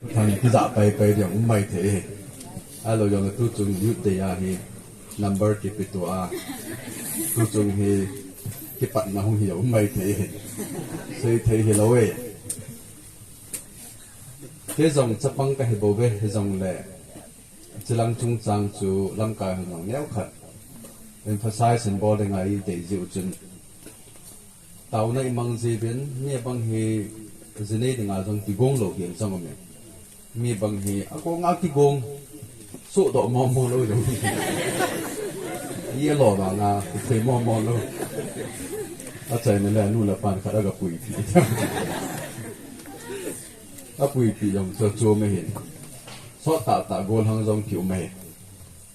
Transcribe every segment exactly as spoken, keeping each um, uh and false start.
Thang kija pai pai ding um mai thei. Alo jong tu chung youth day a hi number kipe tua. Tu chung hi kipatna hung hi um mai thei. Sei thei hi lo e. Kei jong chapang ka hi bou ve, hijongle chilang chungchang chu lamkai hon jong neokhat emphasize in bol ding a i dei jiu chun, taona i mang jiuvin, mi abang hi jinei dinga jong kigong lou hi an chang ume. Mi bang hi agonga kigong, sohdoh momo lou jong. I alo vanga kithei momo lou. Achaina le anu le pan khat aga puipi. Apuipi jong chu chu me hin. Sot tahtah golhang jong kium ahi.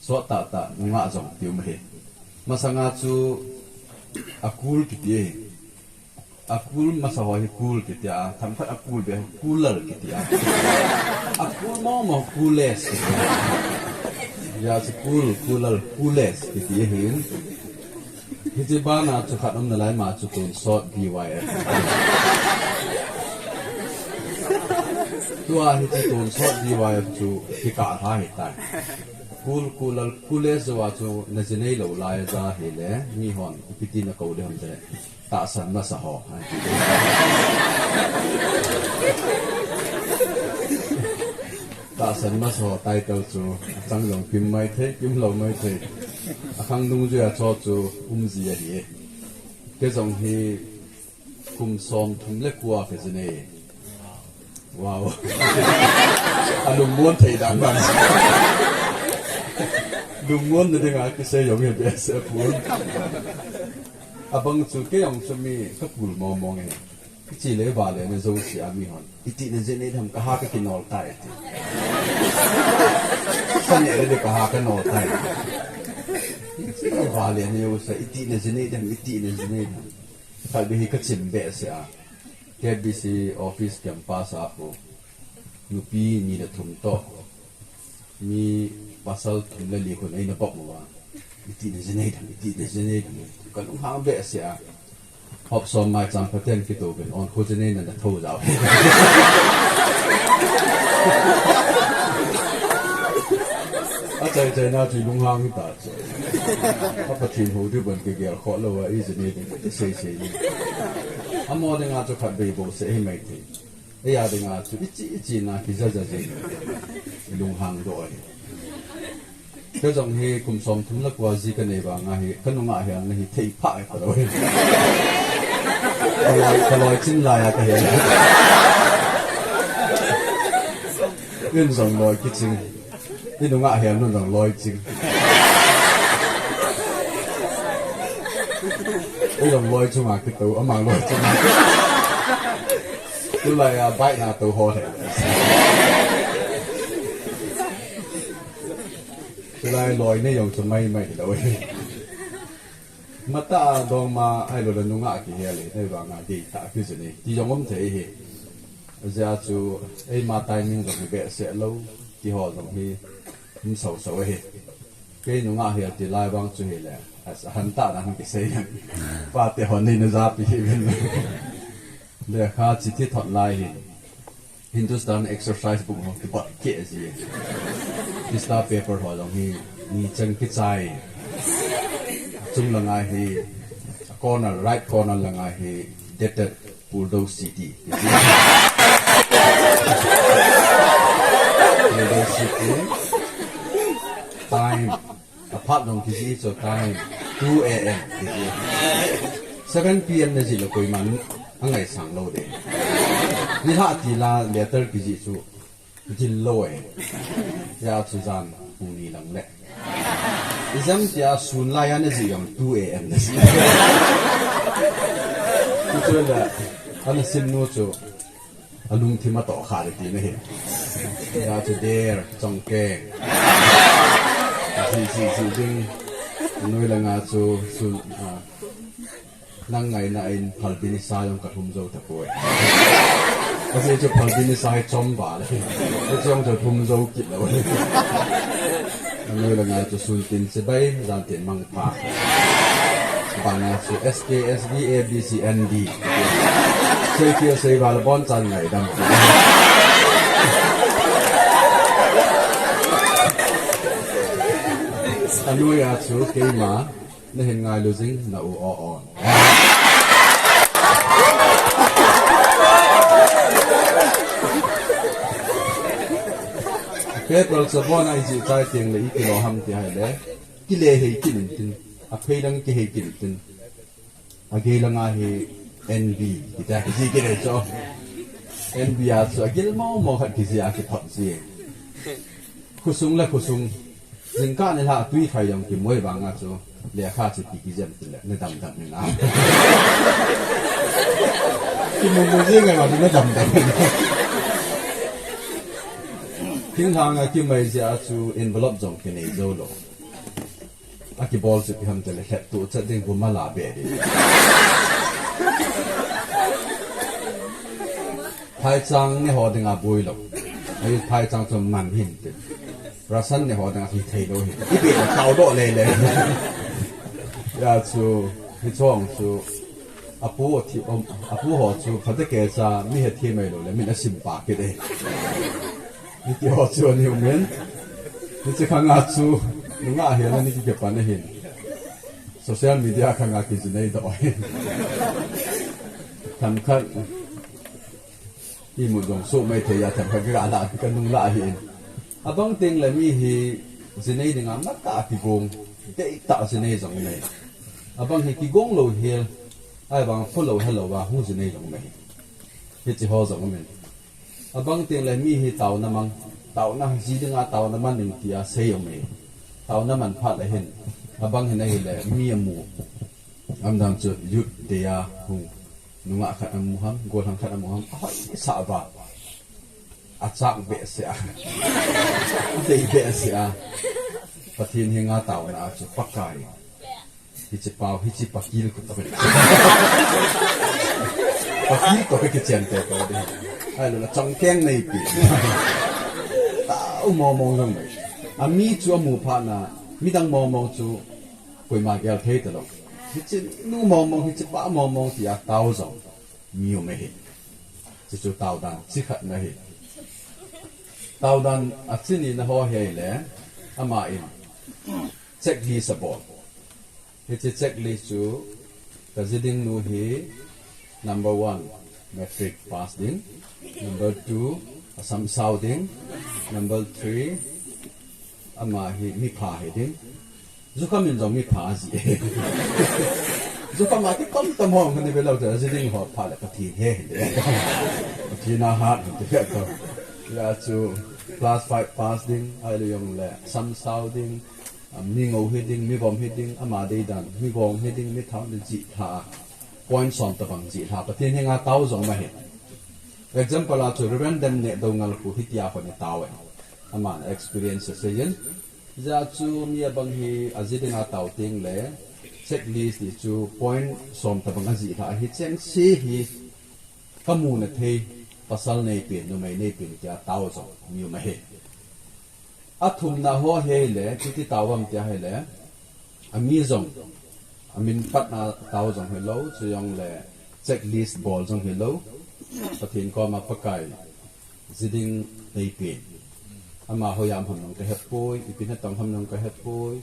Sot tahtah nungah jong kium ahi. Masanga chu a cool kiti ahi. A cool masa ho hi cool kiti a, themkhat a cool be cool lal kiti a. A cool momo cool less kiti a. Hijeh chun cool, cool lal, cool less kiti ahi. Hiche bana chu khat um nalai, ama chu tonsot B Y F. Tua hiche tonsot B Y F chu kikah lha hitai. Cool, cool lal, cool less jou a chu na jinei lou lai a ja hile, mi hon ipi tin na kou ding ham tile, tahsan masa ho. Tahsan masa ho title chu achang jong kim mai thei, kim lou mai thei. Akhang dungjuia cho chu um ji ahi. Kei jong hi kum somthum le ko a ka jinei. Wow. Alungmon thei dan dan. Lungmon na dinga kisei jong hi behseh pon. Abang chu kei jong chu mi ka cool momo nge. Kiche le vale na jouse a mi hon, iti na jinei dem, ka ha ka kinol tai ti. Sa ne le ka ha ka nol tai. Kiche le vale na jouse, iti na jinei dem, iti na jinei dem. Khat be hi ka chim behseh a. K B C office campus a khu nupi ni le thum toh, mi pasal thum le li khun eina bop uva. Iti na jinei dem, iti na jinei dem. Ka lunghang behseh a. Hop som mai chang phaten kitouvin, on khu jinei na na tho jao. Achai chai na chu lunghang ta chu. A Pathen hou diu ban kigel khoh lou a, i jinei dem, i sei sei ni. Amo dinga chu khat bei bou seh hi mai thei. Eia dinga chu ichi ichi na kija ja jing. Lunghang doh ahi. Ka jong hi kum somthum le ko a ji ka nei vanga hi, ka nungah hialna hi thei pha ka lou hi. Ka loi, ka loi chin lai a ka hi. In jong loi kiching. I nungah hialna jong loi ching. I jong loi chunga kitou, ama loi chunga. Tulai a bike na tou ho he. Tulai loi nei jong chu mai mai lou hi. Matah a dongma ahilou le nungah kihel hi, nei vanga deitah kijin hi. Ti jong um thei hi. Ajeh chu eima timing jong hi behseh lou, ti ho jong hi um sau sau hi. Kei nungah hel ti lai vang chu hile, a, ahan tah dan kisei. Pate hon neina japi hi vin. Lekha chithi thot lai hi. Hindustan exercise book ho kibot keh ji. Pista paper ho jong hi ni chang kichai. Chung langa hi, corner, right corner langa hi, dated Puldo City. Puldo City. Time. Aphat jong kiji chu time two A M kiji. Seven P M na ji lou koiman angaisang lou de. Nilhah tila letter kiji chu jil lou e. Hijeh chu jan pung ni lang le. Exam tia sun lai a na ji jong two A M na ji. Chu chu le ana sim nu chu. Alungthim atoh kha le ti na hi. Hijeh chu der, chongkeng. Ji, ji, ji ding. Noi langa chu sun, ah, nang ngaina in phalbi nisa jong ka lhum jou tapoi. Ajeh chu phalbi nisa hi chom val. Hiche jong chu lhum jou kit lou. Anoi langa chu sun tin chibai, jan tin mangpha. Bana chu S K, S B, A B C, N D. Sei kil sei val abonchan ngaidam. Lui a chu keima na hin ngailu jing na u o o. Paper chabon a i ji chai teng le i kilo ham ti hai le. Kile hei kin tin. A phei dang ki hei kin tin. A gei langa hi N B, kita kiji kile cho. N B a chu a gil mo mo khat kiji a ki thot ji. Khusung le khusung. Jingkah nilhah tui khai jong kimoi vanga chu lekha chu ti kijem tile, na dam dam ni na. Kimu mu jing ngai ma na dam dam ni na. Thinglhang a kimai jeh a chu envelope jong kinei jou lou. A kibol chu ipi ham tile, lhep tu chat ding bu mala be ding. Phaichang ne ho dinga bui lou. Ai phaichang chu man hin te. Rasan ne ho dinga hi thei lou hin. I be la kau do le le. Ya chu, hi chong chu. Apu thi, um, apu ho chu, phate ke cha, mi he thi mai lou le, min a sim pa kit e. Hiti ho chu ani umin. Hiche khanga chu, nunga hi ani ki ke pan hin. Social media khanga ki jinei do hin. Tham khat. Imu jong so mai thei a tham khat ka la, ka nung la hi in. Abang teng le mi hi jinei dinga mata kigong. Dei ta jinei jong nei. Abang hi kigong lou hel. Ai bang follow hello wa hu jinei jong nei. Hiche ho jong umin. Abang teng le mi hi tauna mang, tauna ji dinga tauna man ning tia sei um e. Tauna man phat le hin, abang hin ahile mi amu. Amdang chu youth day a hung. Nungah khat amu ham, golhang khat amu ham. Ahoi sa ba. Achak behseh a. Adei behseh a. Pathen henga tauna a chu Pakai. Hiche pau, hiche pakil ko toh. Pakil toh kichen te ko de. Ai lo la chang keng nei pi. Tao mo mo jong nei. Ami chu amu phat na, midang mo mo chu koima gel thei talou. Hiche nu mo mo, hiche pa mo mo tia tao jong. Mi um ahi. Chu chu tao dan, chi khat na hi. Tao dan a chi ni na ho hi le, ama in. Checklist abol. Hiche checklist chu ka ji ding nu hi number one, matric pass ding. Number two, asam sao ding. Number three, ama hi mipha hi ding. Jukham in jong mipha ji. Jukham a ti tom tom ho kani belo te ji ding ho pha le Pathen he hi de. Pathen a hat hi de to. Ya chu class five pass ding, ai le jong le asam sao ding. Mi ngou hi ding, mi vom hi ding, ama dei dan, mi gong hi ding, mi thao ding ji tha. Point som tabang ji tha. Pathen henga tao jong ma hi. Example a chu Reverend Dem ne do ngal khu hitia khu ni tao e. Ama na experience se yin. Ja chu mi abang hi a ji dinga tao teng le checklist ni chu point som tabang a ji tha hi cheng se hi ka mu na thei pasal nei pen, numei nei pen tia tao jong mi um ahi. Athumna ho hi le, chuti tao am tia hi le, ami jong, amin patna tao jong hi lou, chu jong le checklist bol jong hi lou, Pathen koma Pakai, ji ding nei pen. Ama hoiya um ham jong ka hepoi, ipi na tong ham jong ka hepoi,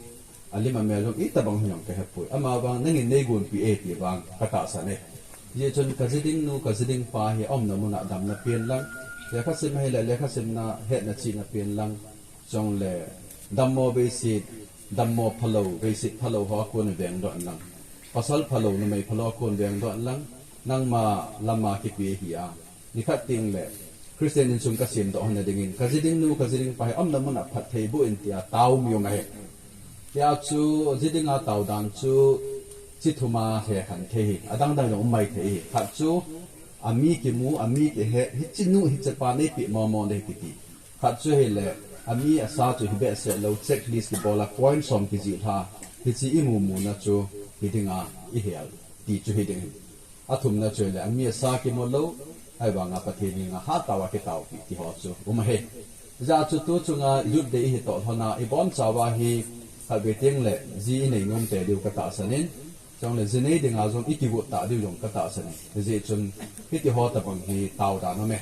alim amel jong itabang ham jong ka hepoi. Ama vang nangin nei gonpi e ti vang ka tahsan e. Hijeh chun ka ji ding nu, ka ji ding pa hi aumna mun a damna pen lang, lekha sim hi le, lekha simna hetna chihna pen lang, Chule, dammo beiset, dammo phalou, beiset phalou ho a kon vengdoh inlang. Pasal phalou, numei phalou a kon vengdoh inlang. Nangma lama kipe hi a. Nikhat teng le, Christian insung kasemdoh hon na dingin, kaji ding nu, kaji ding pa hi, aumna mun a phatthei boh in tia tao mi um ahi. Tia chu, ji dinga tao dan chu, chi thum a hekhen thei hi, adang dang jong um mai thei hi. Khat chu, ami kimu, ami kihe, hiche nu, hiche pa neipe momo ding kiti. Khat chu hile, ami asa chu hi behseh lou, checklist kibol a, point som kijih lha, hiche imu muna chu, hi dinga, ihel, ti chu hi ding. Athumna chu hile, ami asa kimu lou, ahivanga Pathen henga hatah a kitaopi, ti ho chu, um ahi. Hijeh chun tu chunga Youth Day ihi toh lhona, ibonchauva hi, khatvei teng le, ji inei nom tei diu katahsan in, Chule ji nei dinga jong ikigot tah diu jong katahsan in. Hijeh chun, hiti ho tabang hi tao dan um e.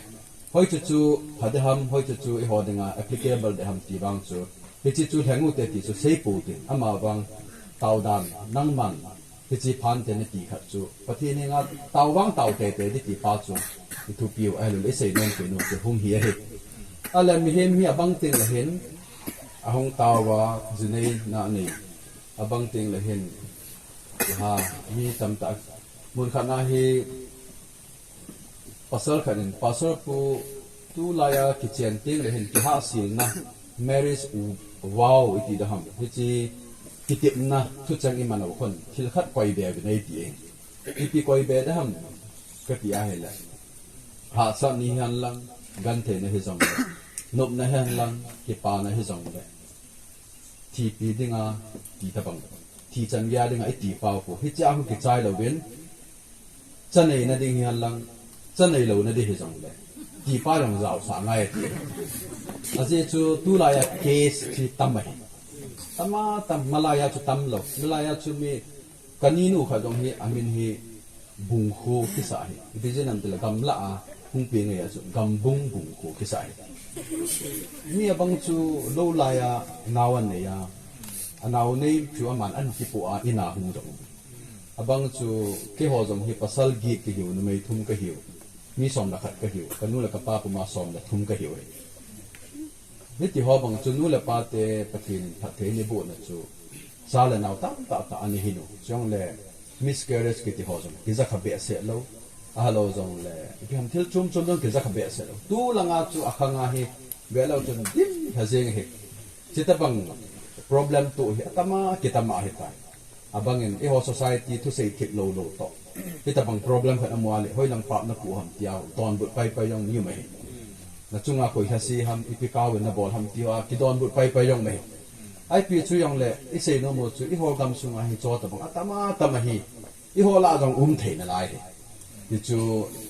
Hoiche chu pha ding ham, hoiche chu eiho dinga applicable ding ham ti vang chu Hiche chu lheng u te ti chu sei pou tin, ama vang tao dan, nangman, hiche phan te na ti khat chu, Pathen henga tao vang tao tei tei di ti pa chu, i thupi u, ahilou le i sei nom kei nom chu hung hi ahi. Ale mihem hi abang teng le hin, ahung tao va, jinei na nei, abang teng le hin, ha, mi tamtah, mun khat na hi, Pasal khat in, Pastor pu, tulai a kichen teng le hin kihahselna, marriage vow iti da ham. Hiche kitepna thucheng i man u khun, thil khat koi be be nei ti e. Ipi koi be da ham, ka ti ahile. Hahsatna hi hen lang, gentheina hi jong le. Nopna hi hen lang, kipana hi jong le. Thipi dinga, ti tabang. Thi chan gei a dinga, i ti pau pu. Hiche a khu kichai louvin, Cha neina ding hi hen lang, cha neilou na ding hi jong le. Ti pa jong jao sa ngai ti. Ajeh chu tulai a case hi tam ahi. Tam a tam, malai a chu tam lou. Malai a chu mi ka ninu khat jong hi, amin hi Bungkho kisa hi. Ipi jeh ham tile gamla a, hung pi ngai a chu, Gambung Bungkho kisa hi. Mi abang chu lou lai a, nao anei a. Anao nei chu aman an kipoh a, in a hung jong. Abang chu keiho jong hi pasal get kahiu, numei thum kahiu, mi som le khat kahiu, kanu le kapa puma som le thum kahiu hi. Hiti ho bang chu nu le pa te Pathen in phatthei ni bohna chu cha le nao tamtah tah ana hin u. Chule miscarriage kiti ho jong kija kha behseh lou. Ahalou jong le ipi ham thil chom chom jong kija kha behseh lou. Tu langa chu akhang a hi ve lou chun dim ha jeng hi. Chuti bang problem tu hi atama kitama hi tai. Abangin, eiho society thusei thip lou lou toh. Hitabang problem khat amu a le, hoilang pap na pu ham tia, donbut pai pai jong ni um ahi. Na chunga koi lhase ham, ipi kau in na bol ham tia, kidonbut pai pai jong um ahi. Ipi chu jong le, i sei nom u chu, eiho gamsunga hi cho tabang, atama tama hi, eiho lah jong um thei nalai hi. Hichu,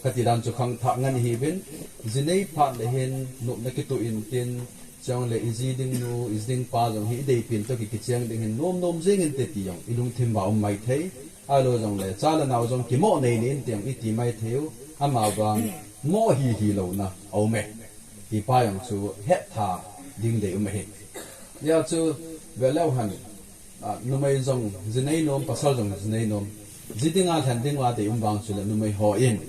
kati dan chu khangthah ngen ihiuvin, jinei phat le hin, nopna kituh intin, Chule i ji ding nu, i ji ding pa jong hi i deipi in toh ki, kicheng ding hin nom nom jeng inte ti jong i lungthim uva um maithei. Ahilou jong le cha le nao jong kimo nei nei inte jong i ti maithei u, ama vang mo hi hi louna a um e. Ti pa jong chu het tha ding dei um ahi. Hijeh chun ve leu hen, a, numei jong ji nei nom, pasal jong ji nei nom. Ji dinga lhen ding uva dei um vang chule numei hon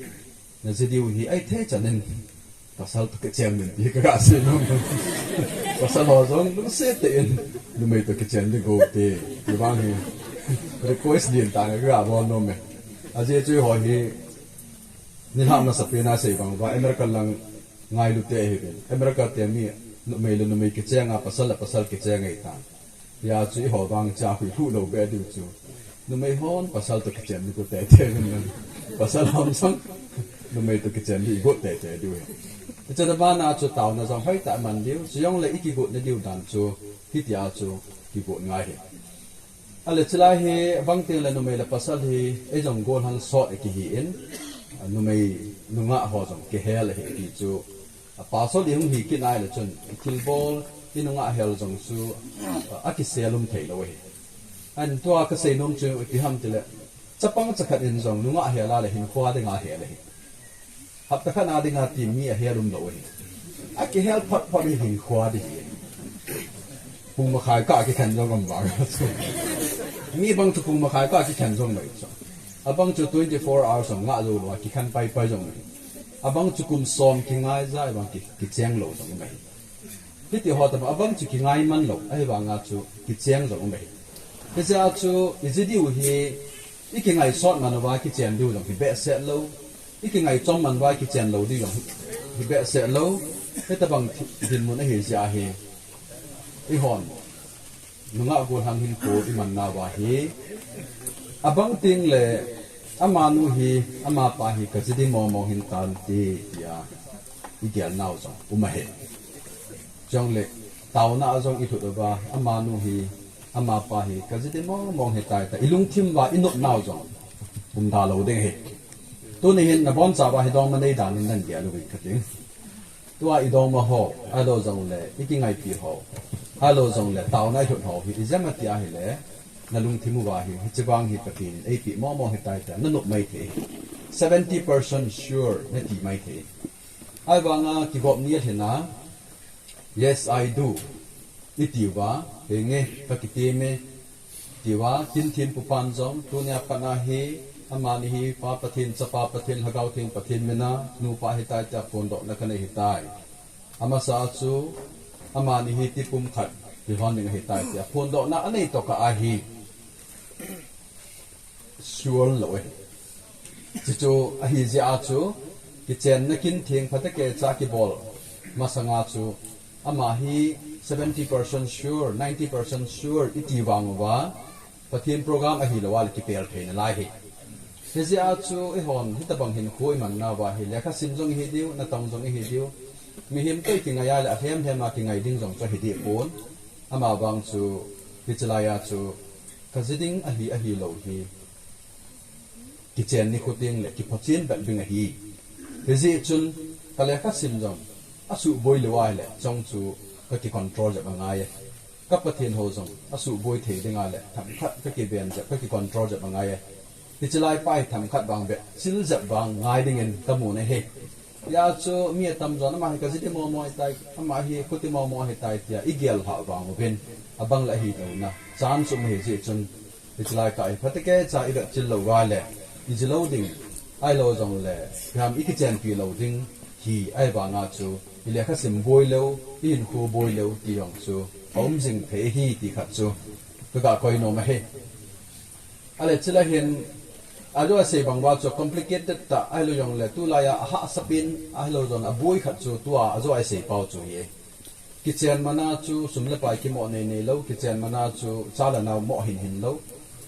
Na ji diu hi, ahi thei chan in, pasal toh kichen ding ti ka ga sei nom. Pasal ho jong lungset tah in, numei toh kichen ding got e, ti vang hi, request ding tah in ka ga bol nom e. Ajeh chu eiho hi, nilhah masapen a sei vang uva, America lang ngailu te hi uvin. America te mi, numei le numei kicheng a, pasal le pasal kicheng ahi tan. Hijeh chun eiho vang cha hui hu lou be diu chu. Numei hon pasal toh kichen ding got tei tei uvin lang. Pasal hon jong numei toh kichen ding got tei tei diu ahi. Hiche tobang a chu taona jong hoitah man diu. Chujongle i kigot na diu dan chu hitia chu kigot ngai ahi. Ahile chulai hi vang teng le numei le pasal hi ei jong gollhang sot i kihi in, numei nungah ho jong kihel ahi ti chu A pasal i hung hi kit nai le chun, i thilbol, i nungah hel jong chu, a, a kisel um thei lou ahi. Ahin tua ka sei nom chu ipi ham tile, chapang chakhat in jong nungah hel a le hinkho a dinga hel ahi. Hapta khat a dinga ti mi a hel um lou ahi. A kihel phot phot hi hinkho a ding ahi. Pung makhai kah kikhen jong um vang chu. Mi bang chu pung makhai kah kikhen jong mai chu. Abang chu twenty four hours jong ngah jou lou a kikhen pai pai jong mai. Abang chu kum som kingai ja, abang ki, kicheng lou jong mai. Hiti ho tobang, abang chu kingai man lou, ahivanga chu kicheng jong mai. Hijeh a chu, i ji diu hi, i kingai sot man uva kichen diu jong hi behseh lou. I kingai chom man uva kichen lou diu jong hi, hi behseh lou. Hitobang dinmun ahi jeh a hi. Eihon. Nungah gollhang hinkho i man nauva hi. Abang teng le, amanu hi, amapa hi, ka ji ding mong mong hin tan ti, tia. I gel nau jong, um ahi. Chule, taona a jong i lhut uva, amanu hi, amapa hi, ka ji ding mong mong hi tai ta, i lungthim uva, i nop nau jong, um da lou ding ahi. Tuni hin, na boncha uva hi dongma nei dan in nan gel uvin ka ting. Tua i dongma ho, ahilou jongle, i kingaipi ho, ahilou jongle, taona i lhut ho hi, i jam a ti ahile, na lungthim uva hi, hiche vang hi Pathen in eipeh mong mong hi tai ta, na nop mai thei. Seventy percent sure, na ti mai thei. Ahivanga kigop ni a lhin a, yes, I do. Itiuva, henge, kakiteme, tiuva, Kinthempu pan jong, tunia pat a hi, amani hi, Pa Pathen, Chapa Pathen, Lhagao Theng Pathen mina, nupa hitai tia phondohna kanei hitai. Amasa chu, amani hi tipum khat, hihon ding ahitai tia phondohna anei tokah a hi. Sure lou ahi. Chuchu ahi jeh a chu, kichenna kintheng phatecha kibol masanga chu, ama hi seventy percent sure, ninety percent sure iti vang uva, Pathen program ahilou a le kipel thei nalai hi. Hijeh a chu eihon hitobang hinkho iman nauva hi, lekha sim jong ihi diu, natong jong ihi diu. Mihem toh ikingai a le alhem lhem a kingai ding jong chu ahi deh pon. Ama vang chu, hiche lai a chu, kaji ding ahi ahilou hi, kichen nikho teng le kiphotchen bep ding ahi. Hijeh chun, kalekha sim jong, asuhboi lou a le, chong chu, kaki control jep angai e. Ka Pathen ho jong, asuhboi thei ding a le, themkhat kakiven jep, kaki control jep angai e. Hiche lai pa hi themkhat vang beh, chil jep vang ngai dingin kamu nahi. Hijeh a chu mi atamjon, ama hi kaji ding momo ahitai, ama hi khuti momo ahitai tia igel lhah vang uvin, abang le ahi louna chance um ahi jeh chun, hiche lai kah hi phatecha ivet chil lou uva le, iji lou ding, ahilou jongle, ipi ham ikichenpi lou ding, hi ahivanga chu, ilekha sim boi lou, ihinkho boi lou, ti jong chu, aum jing thei ahi ti khat chu, kaga koi nom ahi. Ale chule hin, ajo asei bang uva chu complicated tah, ahilou jongle tulai a ahahsa pen, ahilou jong aboi khat chu tua ajo asei pau chu hi. Kichen mana chu sum le pai kimoh nei nei lou, kichen mana chu cha le nao moh hin hin lou.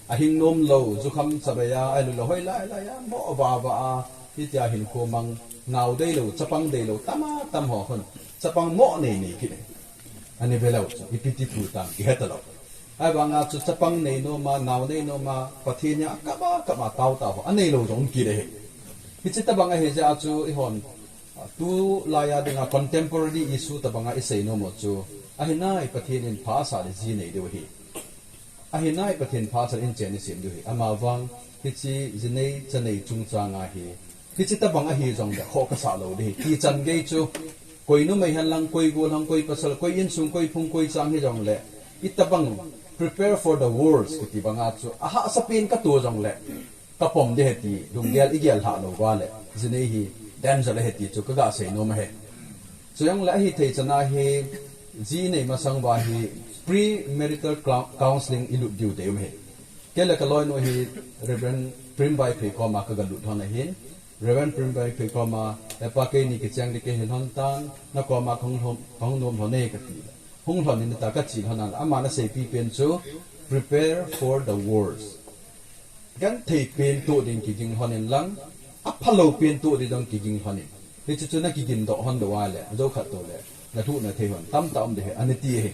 Ahing nom lou, jukham chabeiya, ahilou le hoilai lai a, moh vava a, hitia hinkho mang, nao deilou, chapang deilou, tama tam ho khun, chapang moh nei nei kit e. Ani ve leu chu, ipi ti thu tam, kihe talou. Ahivanga chu chapang nei noma, nao nei noma, Pathen a kap a, kap a tao tao ho, anei lou jong um kit ahi. Hiche tobang ahi jeh a chu eihon, tulai a dinga contemporary issue tobanga isei nom u chu, ahinai Pathen in pha asah le ji nei diu ahi. Ahinai Pathen pha asah le inchen isem diu ahi. Ama vang, hiche jinei chanei chungchang a hi, hiche tobang ahi jongle khoh kasah lou ding ahi. Kichan gei chu, koi numei henlang, koi gollhang, koi pasal, koi insung, koi phung, koi chang hijongle, itobang prepare for the worst kiti banga chu, ahahsa pen katoh jongle, kapom ding ahi ti, lunggel igel lhah lou uva le, jinei hi danger ahi ti chu kaga sei nom ahi. Chujongle ahithei chana hi, ji nei masang uva hi, premarital clou-, counselling ilut diu dei um ahi. Kei le kaloinu hi Reverend Prem Vaiphei koma kaga lut lhon ahin, Reverend Prem Vaiphei koma, Hepa keini kicheng ding kahi lhon tan, nakoma kahung lhon, kahung nom lhon e kati le, hung lhon in tia kache lhon a le, aman aseipi pen chu, prepare for the worst. Genthei pen toh ding kiging lhon in lang, aphalou pen toh ding jong kiging lhon in. Hiche chu nakigin doh lhon lou a le, jou khat toh le, nalhuh nathei lhon tamtah um ding ahi, ani ti ahi.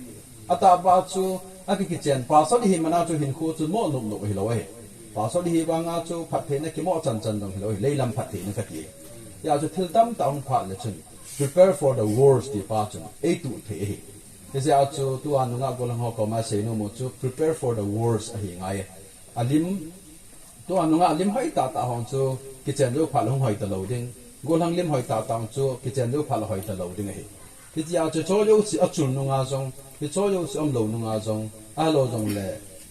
Atahbeh chu, akikichen, pastor ihi mana chu hinkho chu moh nop nop hilou ahi. Pastor ihi vanga chu phattheina kimoh chan chan jong hilou ahi, leilam phattheina kati ahi. Hijeh a chu thil tamtah hung phat le chun, prepare for the worst ti pa chun, eituh thei ahi. Hijeh a chu tua nungah gollhang ho koma sei nom u chu, prepare for the worst ahi ngai e. Alim, tua nungah lim hoi tahtah ho chu, kichen jou phat le hung hoi talou ding. Gollhang lim hoi tahtah ho chu, kichen jou phat le hoi talou ding ahi. Hitia chu hicho jouse achul nunga jong, hicho jouse umlou nunga jong, ahilou jongle,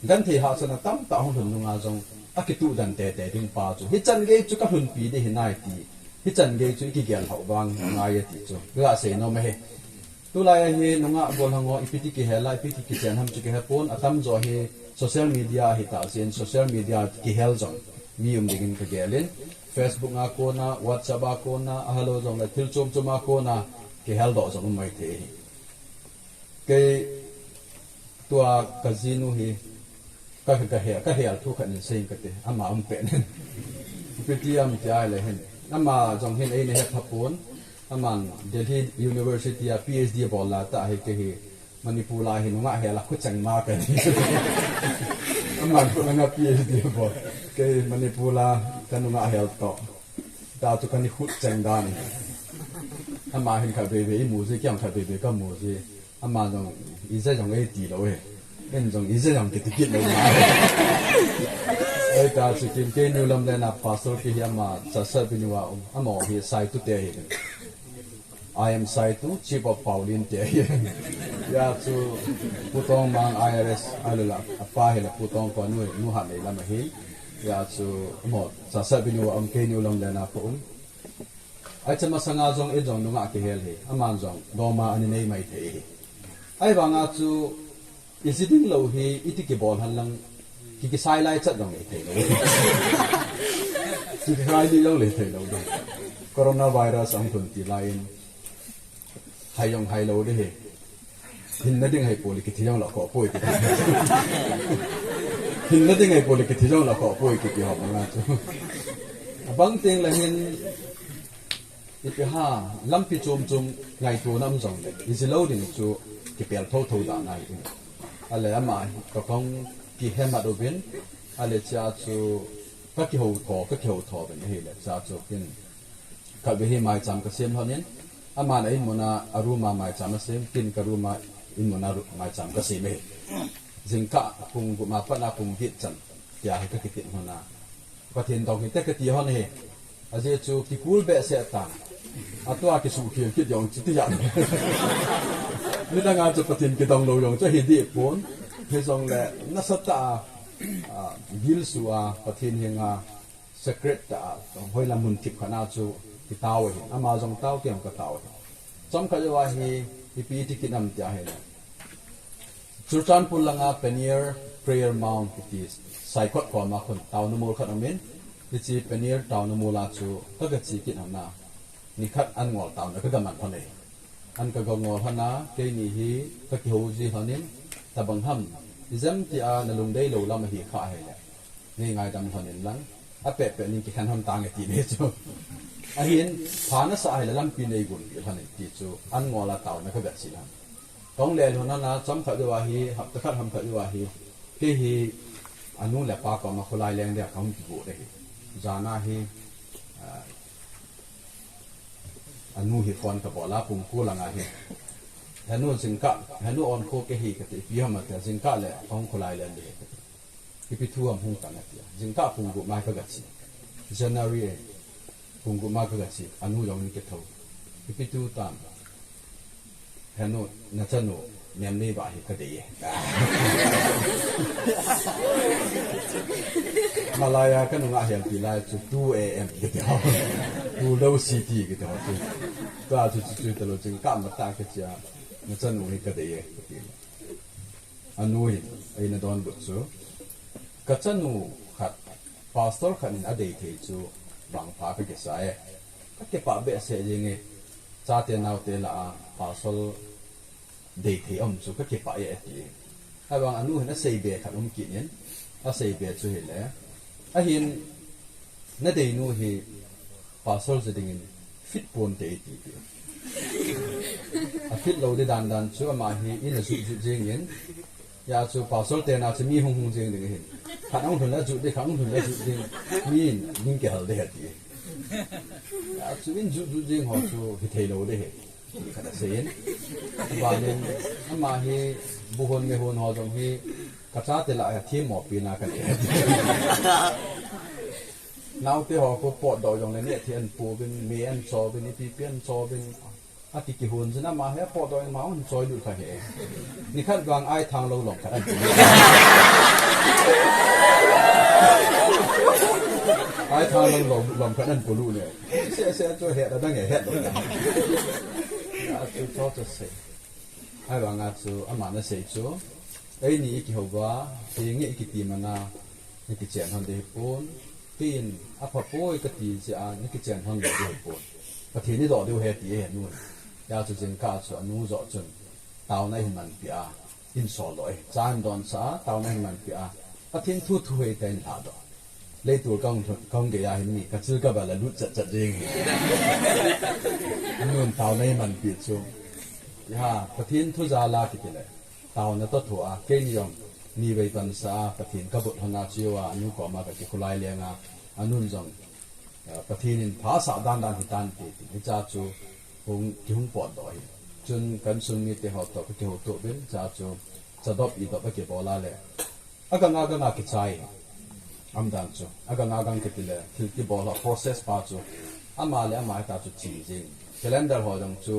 genthei hahsatna tamtah hung lhun nunga jong, akituh den tete ding pa chu, hichan gei chu kalhunpi ding ahi nai ti, hichan gei chu ikigel lhah u vang ngai e ti chu kaga sei nom ahi. Tulai a hi nungah gollhang ho ipi ti kihel a, ipi ti kichen ham chu kihe pon, atamjo hi social media ahitah jeh in, social media kihel jong mi um dingin kagel in, Facebook a kona, WhatsApp a kona, ahilou jongle thil chom chom a kona, kiheldoh jong um maithei ahi. Kei tua kajinu hi, ka, ka he, kahel thu khat in sei inge kati, ama um pet in. Ipi ti ham ti ahile hin, ama jong hin eina hepha pon, aman Delhi University a PhD bol lai tah ahi, kei hi Manipur a hi nungah hel a khucheng ma kahi. Aman khut langa PhD bol, kei Manipur a kanungah hel toh, ta chu kani khut cheng dan. Ama hin khatvei vei imu ji, kei jong khatvei vei kamu ji. Ama jong, ija jong eiti lou e. Ken jong ija jong kiti kit lou ma. Ahita chu kin kei New Lamlen a pastor kei hi, ama chasat binu a um, ama hi Saitu te ahi. I am Saitu, Chief of Paolin te ahi. Hijeh chun Pu Tongmang I R S, ahilou le apa hile Pu Tongko nu, nu Hatnei lam ahi. Hijeh chun amaho Chassad Binu a um, keini u Lawmlen a ka um. Ahi, chama sanga jong in jong nungah kihel hi, aman jong doma ana nei maithei hi. Ahivanga chu iji ding lou hi iti kibol hen lang, ki kisai lai chat jong le thei lou. Ki kisai lai jong le thei lou ding. Coronavirus ahung lhun ti lai in, hai jong hai lou ding hi. Hinna ding hai poi le kithi jong la kho poi kiti. Hinna ding hai poi le kithi jong la kho poi kiti ho banga chu. Abang teng le hin ipi ham, lampi chom chom ngaito nam jong le, iji lou ding chu kipel tho tho dan ahi. Ahile ama hi ka kong kihemat uvin, ahile chea chu ka kihou tho, ka kihou tho uvin ahile chea chu kin Khatvei hi maicham ka sem lhon in, aman a in mun a, a room a maicham a sem, kin ka room a in mun a ru-, maicham ka sem e. Jingkah pung gup a pat a pung get chan, tia hi ka kitin lhon a. Pathen dong hite ka ti lhon e. Ajeh chu kikul behseh tan. Atua kisuhkhel kit jong chu ti jan. Midang a chu Pathen kidong lou jong chu hi dih pon. Hijongle nasatah a, a, gilsu a, Pathen henga secret tah a, hoilam mun thip khat a chu kitao ahi. Ama jong tao, kei jong ka tao ahi. Chomkhat jouva hi, ipi ti kit nam tia ahile, Churachandpur langa Peniel Prayer Mount kiti Saikot koma khun taona mol khat um in, hiche Peniel taona mol a chu ka, ka che kit lhon a, nikhat an ngol taona ka, ka man lhon e. An ka, ka ngol lhon a, keini hi ka kihou ji lhon in, tabang ham, ijemtia na lungdei lou lam ahi kha ahile, nei ngaidam lhon in lang, apeh peh nin kikhen lhon tange ti nei chu. Ahin, pha nasah ahile lampi nei gon peh lhon in ti chu, an ngol a taona ka, ka che lhon. Kahung le lhon a, chomkhat jouva hi, hapta khat ham khat jouva hi, kei hi, anu le apa koma kholai leng dia kahung kigo de hi. Jan a hi, a, anu hi phone ka bol a, pung ko langa hi. Henu jingkah, henu onkho kei hi kati, ipi ham ati, jingkah le kahung kholai leng de hi. Ipi thu ham hung tan atia. Jingkah pung gup mai ka, ka che. January e. Pung gup mai ka, ka che. Anu jong in kithou. Ipi thu tam. Henu, nachanu, nem nei ba hi ka dei e. Malaya ka nunga helpi lai chu two A M kiti ho. Tulou city kiti ho chu. Tua chu chu chu talou jingkah matah ka che a. Nachanu hi ka dei e. Anu hin, eina donbut chu, ka chanu khat, pastor khat in adei thei chu, vangpha ka kisa e. Ka kipah behseh jeng e, chate naote lah a, pastor dei thei um chu, ka kipah e, ati e. Ahivang anu hin asei be khat um kit in, asei be chu hile, ahin, na deinu hi, Pastor ji dingin fit ponte iti ti. A fit lou di dan dan chu ama hi in a jut jut jeng in. Hijeh chun pastor te na chu mi hung hung jeng ding ahin. Khat ahung lhun le jut ding, khat ahung lhun le jut ding. Mi in ding kihal ding ahi ti. Hijeh chun in jut jut jeng ho chu hithei lou ding ahi. Khat asei in. Abanin ama hi bu hon me hon ho jong hi ka chate lah a themmo pi na ka nei. Naote ho khu potdoh jongle neh thei ahin pouvin, me ahin chouvin, ipi ipi ahin chouvin. Ati kihon jin ama hi apotdoh in ama ahin choi lut kha hi. Nikhat vang aithang lou lom khat ahin polut. Aithang lou lom, lom khat ahin polut ne. Seh seh chu het adang e het lou. Achu cho chu sei. Ahivanga chu, aman asei chu, eini i kihouva, henge i kiti mana, na kichen lhon ding ahipon, tin, apha poi kati jeh a, na kichen lhon lou ding ahipon. Pathen i doh diu ahi ti ahi anu. Hijeh chun jingkah chu anu joh chun, taona ahin manpeh a, in sol doh e. Cha ahin donsah a, taona ahin manpeh a, Pathen thu thu hei tah in lhadoh. Leitul kahung, kahung gei a hin mi, ka chil ka bal a lut chat chat jeng hi. Anun taona eimanpi chu. Iha, Pathen thu jal a kiti le. Taona toh thu a, keini jong, nivei pansa a, Pathen ka bot lhon a chu a, anu koma ka kikholai leng a, anun jong, eh, Pathen in pha asah dan dan hitan ti, ti, hiche chu, hung, kihung potdoh hi. Chun ka insung mite ho toh, ka kihoutoh uvin, hiche chu, chadop idop a kibol a le. Agang agang a kichai. Aum dan chu. Agang agang kiti le, thil kibol ho process pa chu. Ama le ama hita chu chi jing. Calendar ho jong chu,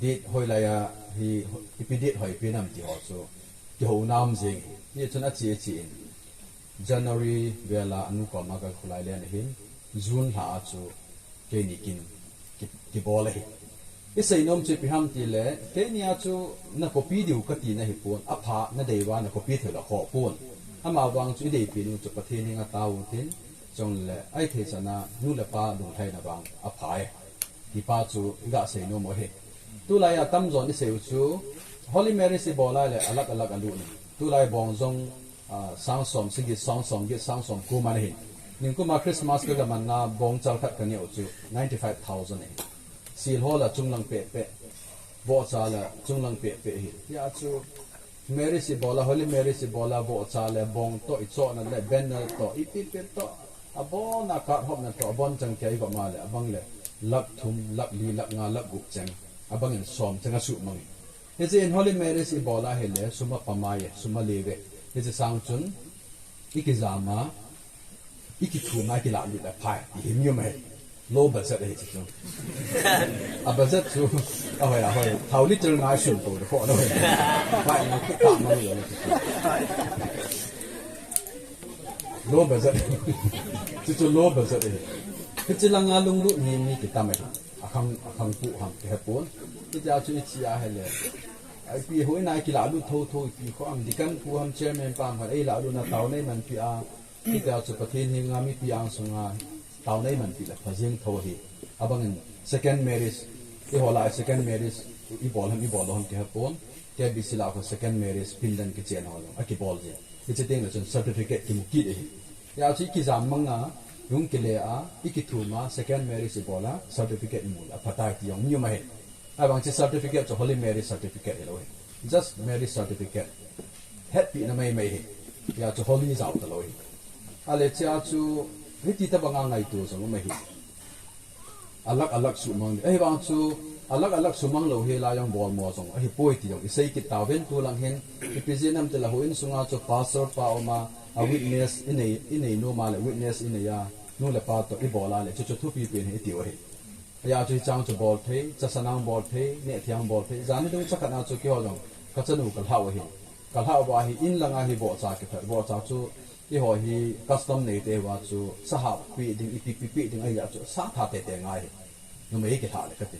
date hoilai a, hi ipi date hoipi nam ti ho chu kihou nam jing hi. Hichun achi achi in January vela anu koma kakholai le ahin, June lha a chu keini kin ki, kibol ahi. Isei nom chu ipi ham tile, keini a chu na copy diu kati na hipon, apha nadei uva na copy thei lou kho pon. Amavang chu ideipi nu chu Pathen henga tao tin, chule ahithei chana nu le pa lunglhaina vang apha e. Tipa chu iga sei nom u ahi. Tulai a tamjo in isei u chu Holy Marys ibol a le alah alah alut in. Tulai bong jong, ah, sang som, sagi sang som, get sang som kum ana hin. Ningkum a Christmas kaga man na bong chal khat kaneh u chu ninety five thousand ahi. Sil ho la chunglang pehpeh. Vohcha la chunglang pehpeh ahi. Hia chu Marys ibol a, Holy Marys ibol a, vohcha le bong toh, ichohna le banner toh, ipi ipi toh, abon a card hopna toh, abonchan kia igom a le, abang le, lakh thum, lakh li, lakh nga, lakh gup cheng, abang in som cheng asumang e. Hiche in Holy Marys ibol a hile, sum apha mai e, sum ale ve. Hiche sang chun, ikijam a, ikithum a, ikilah lut le phai, ti hi um e. Low budget ahi chu. A budget chu, ahoi, ahoi. Thao liter nga sum to, kho lo. Phai, na kitah ma lo. Low budget. Chu chu low budget ahi. Hiche langa lunglut ni mi kitam ahi. Akhang, akhang pu ham, kihepon. Hitia chu ichi a hile. Ipi hoi na ikilah lut tho tho, ipi kho am, deacon pu ham, chairman pa ham, eilah lut na taonei manpi a. Hitia chu Pathen henga mipi angsunga taonei manpi le pha jeng tho ahi. Abang in second marriage, eiho lah a second marriage, ibol ham, ibol lou ham kihepon. K B C lah a khu second marriage, pindan kichen ho jong akibol jin. Hiche teng le chun certificate kimu kit ahi. Hia chu ikijam mang a, hung kile a, ikithum a, second marriage ibol a, certificate imu le aphatai ti jong um ahi. Ahivang chu certificate chu Holy Marriage certificate hilou ahi. Just marriage certificate. Hetpina maimai ahi. Hia chu holy jao talou ahi. Ale chea chu hiti tabanga ngaito jong um ahi. Alah alah sumang. Ahivang chu alah alah sumang lou hi la jong bolmo jong ahipoi ti jong isei kit tauvin tulang hin. Ipi jeh ham tile houin sunga chu pastor pa um a, a witness inei, inei nom a le witness inei a, nu le pa toh ibol a le chu chu thupi pen ahi tiu ahi. Hia chu hichang chu bol thei, chasanang bol thei, nehthei ang bol thei, jani dung chakhat na chu keiho jong kachanu kalhah u ahi. Kalhah uva hi in langa hi vohcha kithat, vohcha chu eiho hi custom neite uva chu sa hahpi ding, ipi pi pi ding ahi a chu sa that tete ngai hi. Numei kilhah le kati.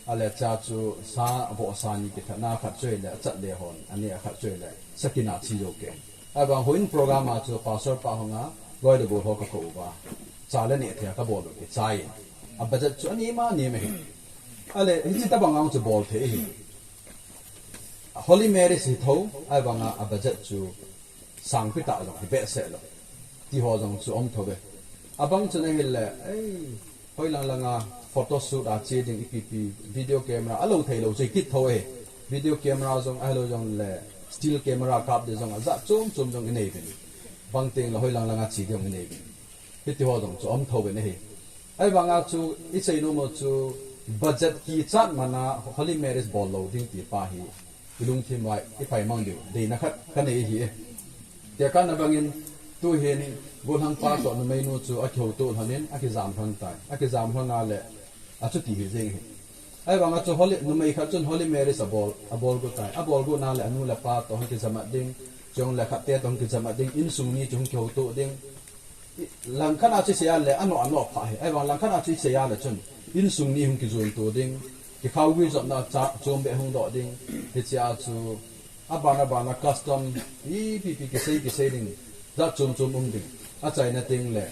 Ale chea chu sa vohsa ni kithat na khat chu ahile achat le hon, ani a khat chu ahile sa kin a che jou keng. Ahivang houin program a chu pastor pa hung a, loi le gol ho kakou uva. Cha le nehthei a kabol u kichai in. A budget chu ani ma ni ma ahi. Ale hiche tabang ang chu bol thei ahi. Holy Marys hi tho, ahivanga a budget chu sangpi tah jong hi behseh lou. Ti ho jong chu um tho ve. Abang chun ahile, ei, hoilang langa photo shoot a che ding ipi pi, video camera, alou thei lou chu ikit tho e. Video camera jong, ahilou jongle, still camera kap ding jong, ajat chom chom jong inei uvin. Bang teng le hoilang langa che ding jong inei uvin. Hiti ho jong chu um tho uvin ahi. Ahivanga chu isei nom u chu budget kichat man a Holy Marys bol lou ding ti pa hi ilungthim uva ipai mang diu deina khat kanei ahi. Tekahna bangin tuhin gollhang pa toh numeinu chu akihouto lhonin akijam lhon tai. Akijam lhon a le achuti hi jeng ahi. Ahivanga chu Holy, numei khat chun Holy Marys abol, abol got tai. Abol got na le anu le apa toh hung kijamat ding, chule khatte toh hung kijamat ding, insung ni chu hung kihouto ding. I, langkhat a chu isei a le, anoh, anoh pha ahi. Ahivang langkhat a chu isei a le chun, insung ni hung kijoito ding, kikhao gui jopna cha, chom beh hung doh ding, hichea chu, aban, aban a custom, ipi pi kisei, kisei ding, jat chom chom um ding. Achaina teng le,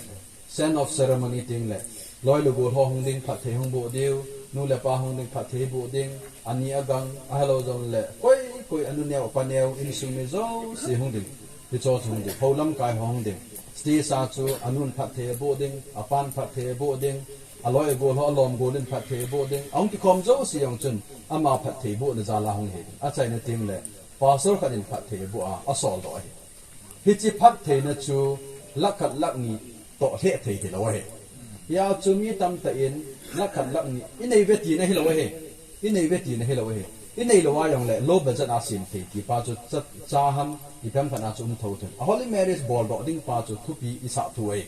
scene of ceremony teng le, loi le gol ho hung ding, phatthei hung boh diu, nu le pa hung ding, phatthei boh ding, ani agang, ahilou jongle, koi, koi, anu neo, apa neo, insung mi jouse hung ding. Hicho chu hung ding. Hou lamkai ho hung ding. Stage a chu anun phatthei aboh ding, apan phatthei aboh ding, aloi agol ho alom gol in phatthei aboh ding. Ahung kikhom jouse jong chun ama phatthei bohna jal a hung hi ding. Achaina teng le pastor khat in phatthei aboh a, asol doh ahi. Hiche phattheina chu lakh khat lakh ni toh lheh thei hilou ahi. Hia chu mi tamtah in lakh khat lakh ni inei ve tina hilou ahi. Inei ve tina hilou ahi. Inei lou a jongle low budget a sem thei ti pa chu cha, cha ham ipi ham khat a chu um tho thei. A Holy Marys bol doh ding pa chu thupi isah thu ahi.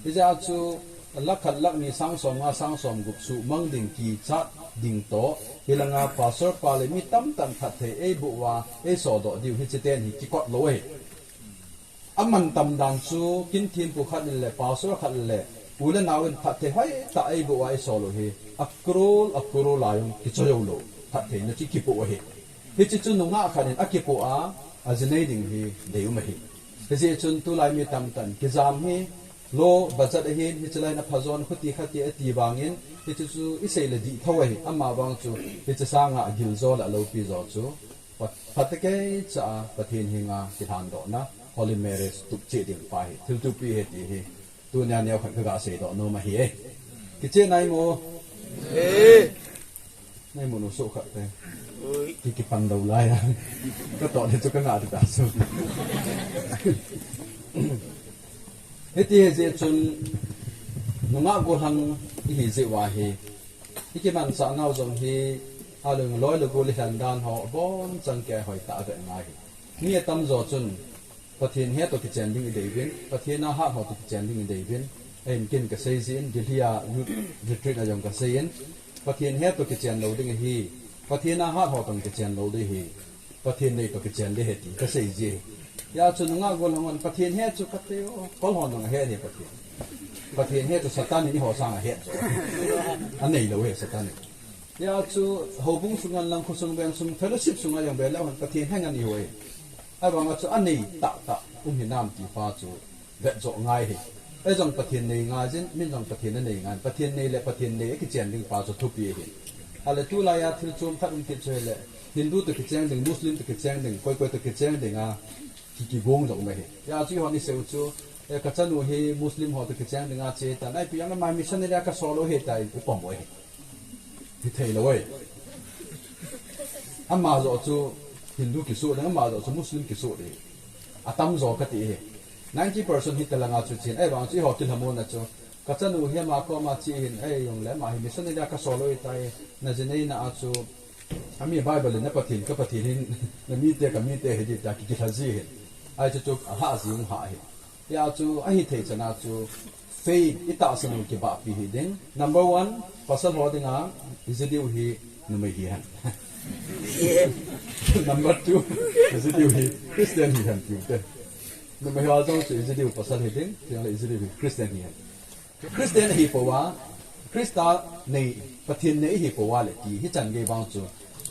Hijeh a chu lakh khat lakh ni sang som nga sang som gup sumang ding kichat ding toh, hilanga pastor pa le mi tamtah in phatthei eiboh uva, eisodoh diu hiche ten hi kikot lou ahi. Amantam dan chu, kin thempu khat in le, pastor khat in le, u le nao in phatthei hoitah eiboh uva eisol u hi, a crore, a crore lai jong kichoi jou lou, phattheina chu kipoh ahi. Hiche chu nungah khat in akipoh a, ajinei ding hi deium ahi. Hijeh chun tulai mi tamtah in kijam hi, low budget ahin, hiche lai in aphajon, khuti khati ati vangin, hiche chu isei le dih thou ahi, ama vang chu, hiche sanga agil jo le alopi jo chu, phat-, phatecha a Pathen henga kilhandohna, holy marriage tup cheh ding pa hi, thil thupi ahi ti hi, tunia neo khat kaga seidoh nom ahi e. Kicheh nai mo? Nai mo nu soh khat te. Ki kipan lou lai a. Katoh le chu kanga ding ta chu. Hiti hijeh chun nungah gollhang ihi jeh uva hi, ikimansah nau jong hi, alung loi le gol ilhen dan ho abonchan kei hoitah ave ngai hi. Mi atamjo chun Pathen he toh kichen ding ideiyuvin, Pathen a hat ho toh kichen ding ideiyuvin, ahin ken kasei jin, Delhi a youth retreat a jong kasei in, Pathen he toh kichen lou ding ahi, Pathen a hat ho toh kichen lou ding ahi, Pathen nei toh kichen ding ahi ti kasei ji ahi. Hijeh chun nungah gollhang hon Pathen he chu kati o, kol hon jong ahe ni Pathen. Pathen he chu Satan in eiho sanga ahet jo. Anei lou ahi Satan in. Hijeh chun houbung sung ngen lang, khosung veng sung, fellowship sunga jong ve leu hen Pathen he ngen ihiu ahi. Ahivanga chu anei tahtah um hinam ti pa chu vetjoh ngai ahi. Eijong Pathen nei ngai jin, min jong Pathen anei ngai. Pathen nei le Pathen nei akichen ding pa chu thupi ahi. Ahile tulai a thil chom khat um kit chu ahile, Hindu toh kicheng ding, Muslim toh kicheng ding, koi koi toh kicheng ding a, ki, kigong jong um ahi. Hijeh chun eihon isei u chu, eh, kachanu hi Muslim ho toh kicheng ding a che tan, ipi jong le ama missionary a kasol u ahi tin ipom u ahi. Hithei lou ahi. Ama joh chu Hindu kisoh ding, ama joh chu Muslim kisoh ding. Atamjo kati ahi. Ninety percent hita langa chu chen, ahivang chu eiho kilhamon a chu, kachanu hi ama koma che ahin, eijong le ama hi missionary a kasol u ahitai, najineina a chu, ami Bible in na Pathen, ka Pathen hin, na mite, ka mite ahi ding tia ki, kilha ji ahin. Ahi chu chu, alha ji ung ha ahi. Hijeh chun ahithei chan a chu faith itahsan u kibahpi hiding. Number one, pasal ho dinga iji diu hi numei hihen. Number two, iji diu hi Christian hihen tiu te. Numei ho jong chu iji diu pasal hiding, tiang le iji diu hi Christian hihen. Christian ahi pouva, Christa nei, Pathen nei ahi pouva le ti hichan gei vang chu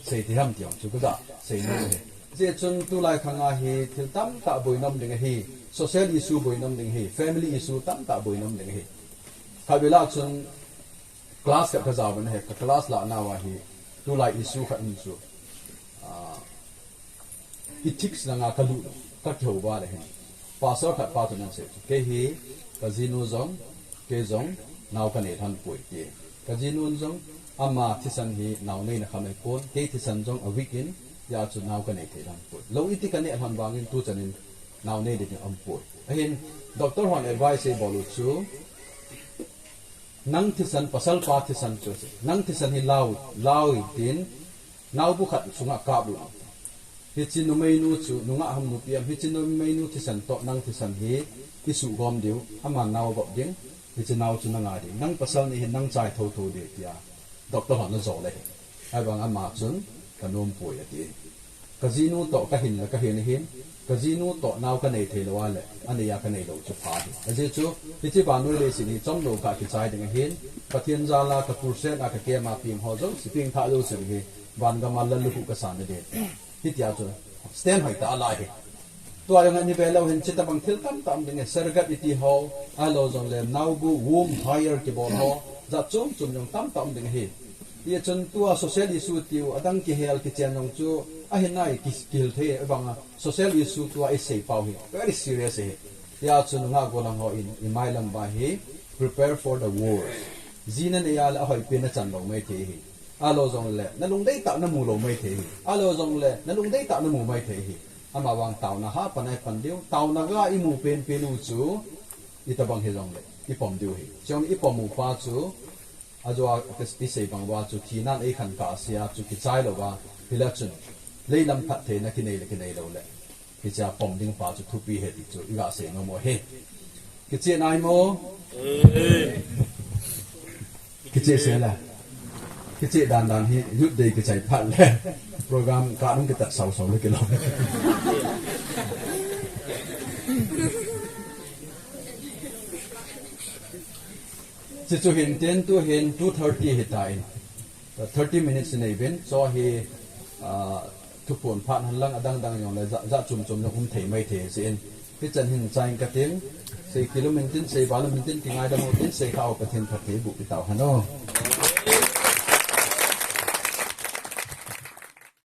seithei ham ti jong chu kaga seinom ahi. Hijeh chun tulai khanga hi thil tamtah boina um ding ahi, social issue boina um ding ahi, family issue tamtah boina um ding ahi. Khatvei lah chun class khat kajao uvin ahi, ka class lah nauva hi tulai issue khat um chu, ah, ethics langa kalut, kakihou uva le hin, pastor khat pa chun ahin sei chu, kei hi kajinu jong, kei jong nao kanei lhon poi ti. Kajinun jong ama thisan hi nao neina kham ahipon, kei thisan jong a weak in, hijeh chun nao kanei thei lhon poi. Lou iti kaneh lhon vangin tuchan in nao nei ding aum poi. Ahin, doctor hon advice eibol u chu, nang thisan, pasal pa thisan chu, nang thisan hi lau, lau in tin, naobu khat sunga kap lou. Hiche numeinu chu, nungah ham nupi ham, hiche numeinu thisan toh nang thisan hi isuhgom diu, aman nao vop ding, hiche nao chu nanga ding. Nang pasal ni hin nang chai thotho ding tia doctor hon ajol ahi. Ahivang ama chun kanom poi ati. Kajinu toh kahin le kahin ahin, kajinu toh nao kanei thei lou a le, anei a kanei lou chu pha ahi. Ajeh chu, hiche vannoi leiset hi chomlou kah kichai ding ahin, Pathen jal a ka crusade a ka camp a peng ho jouse, pengthah jouse hi, van gam a lallukhuh kasan ding. Hitia chu, stand hoitah ala ahi. Tua jong ani ve leu hin, chuti bang thil tamtah um ding ahi, surrogate iti ho, ahilou jongle, naobu, womb hire kibol ho, jat chom chom jong tamtah um ding ahi. Hijeh chun tua social issue tiu, adang kihel kichen jong chu, ahi nai ki, kihil thei, ahivanga, social issue tua isei pau hi, very serious ahi. Hijeh chun nungah gollhang hon, imai lam uva hi, prepare for the worst. Ji nanei a le ahoipen nachan lou maithei ahi. Ahilou jongle, nalungdei tah namu lou maithei ahi. Ahilou jongle, nalungdei tah namu maithei ahi. Amavang taona hapan a ipan diu, taona ga imu penpen u chu, itobang hijongle, ipom diu ahi. Chujong ipom u pa chu, ajou a isei bang uva chu, thinan eikhen kahsea chu kichai louva, hile chun, leilam phattheina kinei le kinei lou le. Hichea pom ding pa chu thupi ahi ti chu iga seinom u ahi. Kicheh nai mo? Kicheh sela. Kicheh dan dan hi Youth Day kichai phat le program ka nung kitat sau sau le kilo. Chuchu hin ten tu hin two thirty hi ta in. Thirty minutes nei vin, cho hi, ah, thuphon phat han lang adang dang jong le ja, ja chum chum jong um thei mai thei si in. Hichan hin chain ka ting, sei kilum in tin, sei balum in tin, kingaidam u tin, sei kha u Pathen phatthei bu kitau hano.